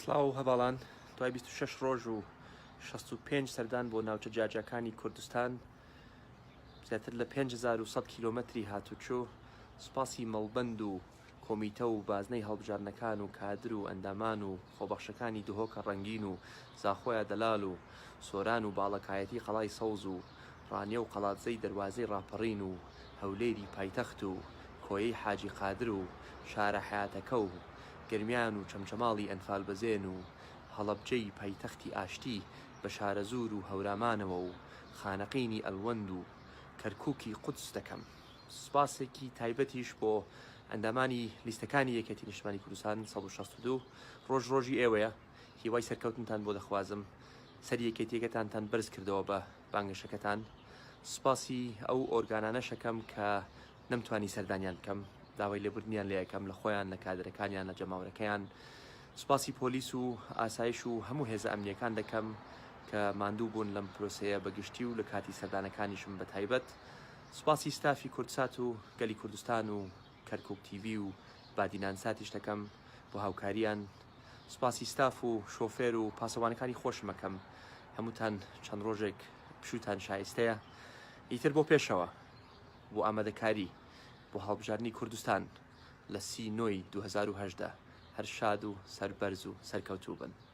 سڵاو هەڤاڵان، دوای 26 ڕۆژ و 65 سەردان بۆ ناوچە جیاجیاکانی کوردستان، زیاتر لە 5100 کیلۆمەتری هاتوچۆ، سوپاسی مەڵبەند و کۆمیتە و بازنەی هەڵبژاردنەکان و کادر و ئەندامان و خۆبەخشەکانی دهۆکە ڕەنگین و زاخۆیە دەلال و سۆران و باڵەکایەتی قەڵای سەوز و ڕانیە و قەڵادزەی دەروازەی ڕاپەڕین و هەولێری پایتەخت و کۆیەی حاجی قادر و شارە حەیاتەکە و گەرمیان و چەمچەماڵی ئەنفالبەزێن و هەڵەبجەی پایتەختی ئاشتی بە شارەزوور و هەورامانەوە و خانەقینی ئەلوەند و کەرکوکی قودس دەکەم. سوپاسێکی تایبەتیش بۆ ئەندامانی لیستەکانی یەکێتی نیشتمانی کوردستان 162 ڕۆژ ڕۆژی ئێوەیە هیوای سەرکەوتنتان بۆ دەخوازم سەری یەکێتیەکەتانتان بەرز کردەوە بە بانگەشەکەتان سوپاسی ئەو ئۆرگانانەشەکەم کە نەمتوانی سەردانیان بکەم داوای لێبوردنیان لێ ئەکەم لە خۆیان لە کادرەکانیان لە جەماوەرەکەیان سوپاسی پۆلیس و ئاسایش و هەموو هێزە ئەمنیەکان دەکەم کە ماندوو بوون لەم پرۆسەیە بە گشتی و لە کاتی سەردانەکانیشم بە تایبەت سوپاسی ستافی کوردسات و گەلی کوردستان و کەرکوک تیڤی و بادینان ساتیش دەکەم بۆ هاوکاریان سوپاسی ستاف و شۆفێر و پاسەوانەکانی خۆشم ئەکەم هەمووتان چەند ڕۆژێک پشووتان شایستەیە ئیتر بۆ پێشەوە بۆ ئامادەکاری بۆ هەڵبژاردنی کوردستان لە سی نۆی 2018 هەر شاد و سەربەرز و سەرکەوتوو بن.